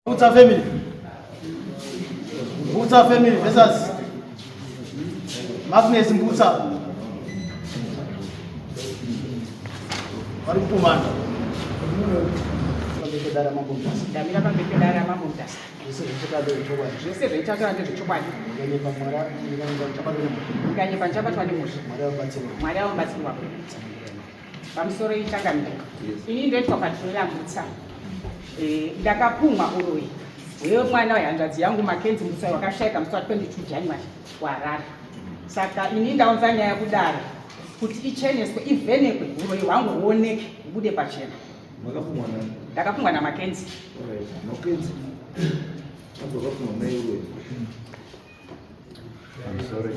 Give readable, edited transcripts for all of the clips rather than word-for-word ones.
Butsa family. Butsa family versus Magnus Mbutsa. Vari kupumana. Ndamira pamberi pedare raMambo Mutasa. Zvese zvaitaura ndezvechokwadi. Ndikanyepa ndichabatwa nemhosva. Mwari ava mubatsiri wako. Pamusoro ichangamire. Ini ndoitwa Patrona Mutsa. Eh, ndakapumwa uroyi hwemwana wehanzvadzi yangu Makenzi Mutsa wakashaika musi wa 22 January kuHarare. Saka ini ndaunza nyaya kudare kuti icheneswe ivhenekwe uroyi hwangu huoneke hubude pachena. Makapumwa nani? Ndakapumwa naMakenzi. Alright. Makenzi. Wakapumwa naye uroyi. I'm sorry.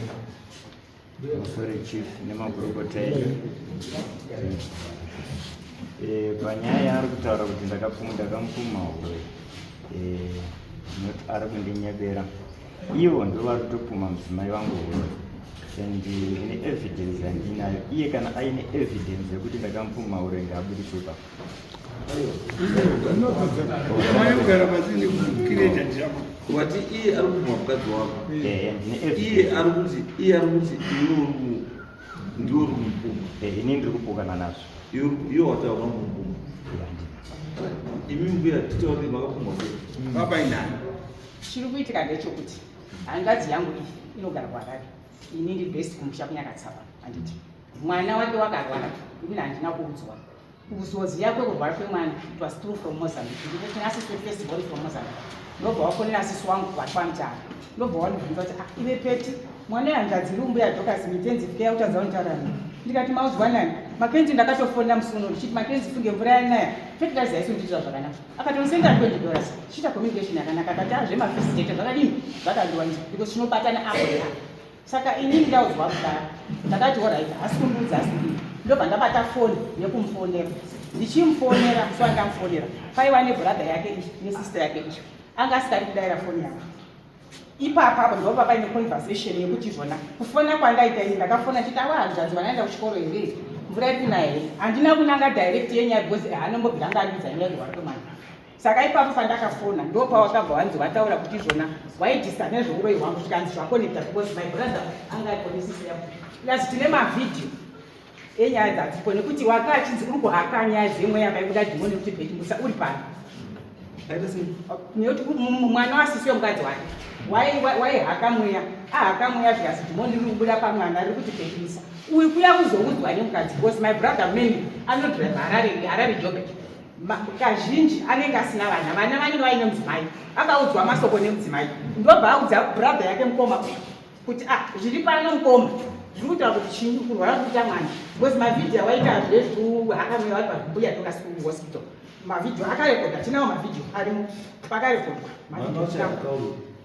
Sorry chief nemakurukota edu. Eh, panyaya yaari kutaura kuti ndakapfuma ndakamupfuma uroyi eh, not ari kundinyebera ivo ndo vari kutopfuma mudzimai vangu uroyi and ine evidence yandinayo iye kana aine evidence yekuti ndakamupfuma uroyi ngaabudise ipapo Wati iye ari kupuma mukadzi wako. Eh, ndine Iye ari kuti iye ari kuti iwe uri ku ndiwe uri kumupuma. Eh, ini ndiri kupokana nazvo. Iwe iwe wati hauna kumupuma. Imi mbuya titaure makapumwa sei? Baba inani. Chiri kuitika ndechekuti hanzvadzi yangu iyi inogara kuHarare. Ini ndiri best kumusha kuNyakatsapa handiti. Mwana wake wakarwara ini handina kuudzwa. Kuzoziva kwekurwara kwemwana it was through from Mozambique. Ndikuti nasisi first born from Mozambique. Ndobva wafonera sisi wangu vatwamutara. Ndobva wandibvunza kuti ah iwe Peti mwana wehanzvadzi iri mbuya Dorcas Mitenzi fike yautadza kunditaura nani. Ndikati maudzwa nani? Makenzi ndakatofonera musi uno ndichiti Makenzi funge mvura yanaya. Fertilizer haisi kundiitira zvakanaka. Akatondisendera 20 dollars. Chiita communication yakanaka akati ah zvemafees data zvakadini? Zvakandiwanisa because tinobatana apo neapo. Saka inini ndaudzwa kudaro ndakati orit haasi kundiudza asi kudii ndobva ndabata foni yekumufonera ndichimufonera musi wandamufonera paiva nebrother yake iyi nesister yake iyo anga asikadi kudaira foni yangu ipapa apo ndobva paine conversation yekuti zvona kufona kwandaita ini ndakafona chiti awa hanzvadzi vanaenda kuchikoro here mvura iri kunaya here handina kunanga direct yenyaya because haanombobvira anga andiudza nyaya yekurwara kwemwana Saka ipapo pandakafona ndopawakabva wanzi wataura kuti izvona waidhisa nezveuroyi hwangu zvikanzi zvakonekta because my brother anga aripo nesisi yangu plus tine mavhidhiyo enyaya dzadzipo nekuti waka achinzi uri kuhaka nyaya dzemweya vaikuda dhimoni nekuti bhetimusa uri pano nekuti mwana wasisi wemukadzi wake waihaka mweya ahaka mweya zvikanzi dhimoni riri kubuda pamwana riri kuti bhetimusa uyu kuya kuzoudzwa nemukadzi because my brother mainly anodrive harare harare jobek Kazhinji anenge asina vana, vana vanenge vaine mudzimai. Akaudzwa masoko nemudzimai, ndobva audza brother yake mukoma uyu kuti ah, zviri pano mukoma zviri kutaura kuti chinyi kurwara kuita mwana because mavhidhiyo awaita zvezvuhakamira vari pambuya tokasi kuhospital mavhidhiyo akarekodha tinawo mavhidhiyo arimo pakarekodwa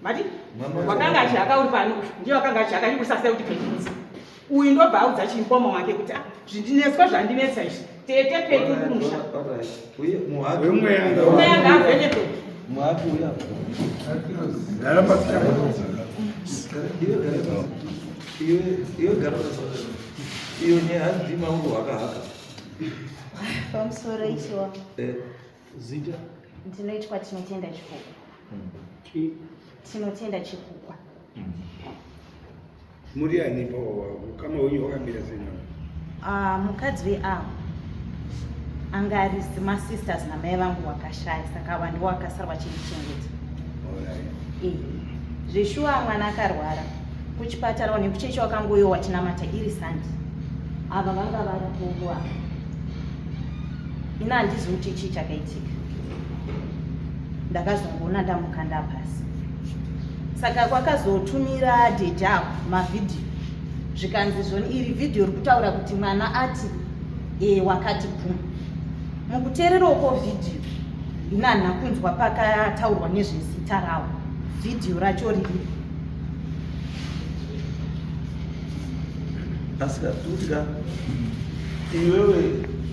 mati wakanga achihaka uri pano ndiye wakanga achihaka ndikusasai kuti petinisa Uyu ndobva audza chimukoma wake kuti ah, zvindinetswa zvandinetsa izvi tete peti kumusha. Mweya ngaavhenekwe. Iyo nyaya handima uri haka haka. Pamusoro ichiwa. Eh, zita ndinoitwa Tinotenda Chikukwa. Tinotenda Chikukwa. Muri ani pa ukama wenyu hwakamira sei navo? Ah, mukadzi weavo anga ari masisters namai vangu wakashaya saka ava ndiwo akasara vachindichengeta. Alright. Eh, zveshuwa mwana akarwara kuchipatara nekuchechi wakangoyo wachinamata iri sandi ava vanga varipo ava ini handizivi kuti chii chakaitika ndakazongoona ndamukanda pasi saka kwakazotumira dhedhi avo mavhidhiyo zvikanzi zvoni iri vhidhiyo ri kutaura kuti mwana ati e wakati pum mukuteererawo ko vhidhiyo ini handina kunzwa pakataurwa nezvezita rawo vhidhiyo racho riri Asika tikuti ka iwewe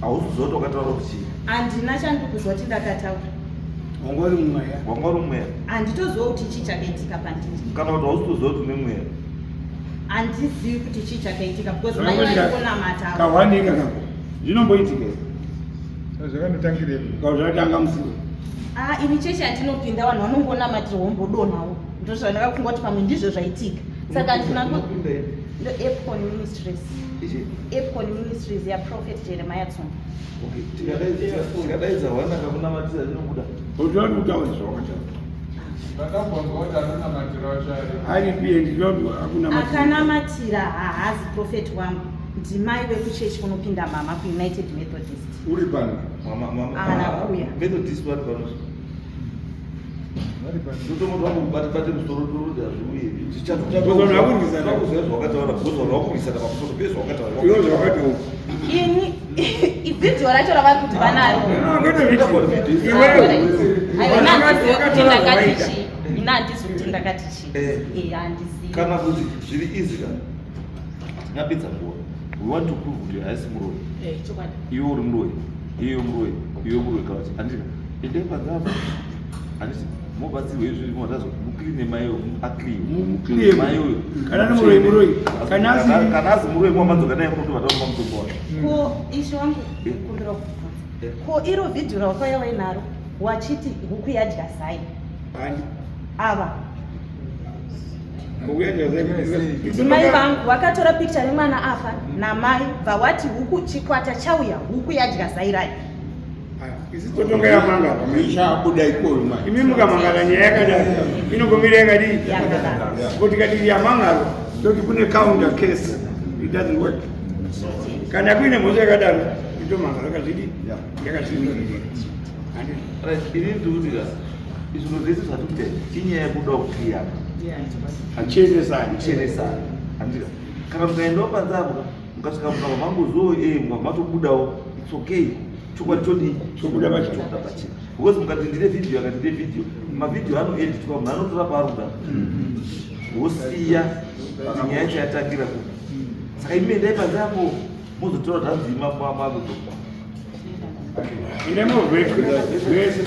hausi kuziva kuti wakataura kuti chii? Handina chandiri kuziva kuti ndakataura. Wanga uri mumweya. Wanga uri mumweya. Handitoziva kuti chii chakaitika pandiri. Kana kuti hausi kuziva kuti une mweya. Handizivi kuti chii chakaitika because mai vari kunamata. Kahwanika kako. Zvinomboitika. Zvakanotangirepi? Zvakatanga musiwo. Ah, ini chechi yandinopinda vanhu vanongonamatira wombodonhawo ndozvandakafunga kuti pamwe ndizvo zvaitika saka handina Unopinda ipi? ndo Epcon Ministries. Ichi? Epcon Ministries yaProphet Jeremiah Tsumba. Okay, tikadaidza hwana kakunamatira zvinobuda. Unoda kutaura zvawakataura. Ndakambonzwa kuti anonamatira wacho ari. Aripi ndinoda akunamatira. Akanamatira haazi prophet wangu, ndimai vekuchechi kunopinda mama kuUnited Methodist. Uri pano. Mama mama. Ana kuya. Methodist vari pano. Totomo twakubata bate musoro torodza zviuye. Vanhu vakurwisana. Tichakuziva zvawakataura because vanhu vakurwisana pamusoro pezvawakataura. Iwe zvawakataura. Ini ivhidhiyo racho ravari kuti vanaro. Ah, kwete video. Iwewe. Aiwa, ini handizivi kuti Wakataura ndakati zvawaita. chii. Ini handizivi kuti ndakati chii. Eh. Eh, handizivi. Kana kuti zviri easy kana. Tingapedza nguva. We want to prove kuti haisi muroyi. Eh, chokwadi. Iwe uri muroyi. Iwe muroyi. Iwe muroyi kana kuti handiti. Endai panze apo. Handiti mobatsirwa izvi motazo muclean mai uyo aclean. Muclean. Mai uyo. Kana ari muroyi, muroyi. Kana asiri- Kana asi muroyi mwamadzoka naye munoto vataura mutombo wacho. Ko ishe wangu kumbira kubvunza. Ko iro vhidhiyo rawakauya wainaro wachiti huku yadya zai Handi. ava Huku mai vangu vakatora picture remwana afa namai bva wati huku chikwata chauya huku yadya zai rayo. Isi totonga yamangara. Ichabuda ikoyo manje. Imi mukamangara nyaya yakadai inogomira yakadii? Yakadaro. Kuti kati yamangaro toti kune counter case, it doesn't work. Kana kuine mhosva yakadaro itomangara yakazvidi yakazvimirira. Handiti? Right, ini ndiri kuti ka izvinhu zvese zvatikuita inyaya yekuda kuclear. Yeah, chokwadi. Achenesani. Kuchenesana. Handika. Kana mukaendawo panze apo ka, mukasvika mukabva mangoziwo mukabva matobudawo, it's okay. Chokwadi chodii? Chobuda pachena. Chobuda pachena. Because mukati ndine video akati ndine video, mavhidhiyo anoeditwa, munhu anotora paari kuda. Wosiya kuti nyaya yacho yatangira kupi. Saka imi endai panze apo mozotora zvanzi makudzoka. Ine movhetwe zvese.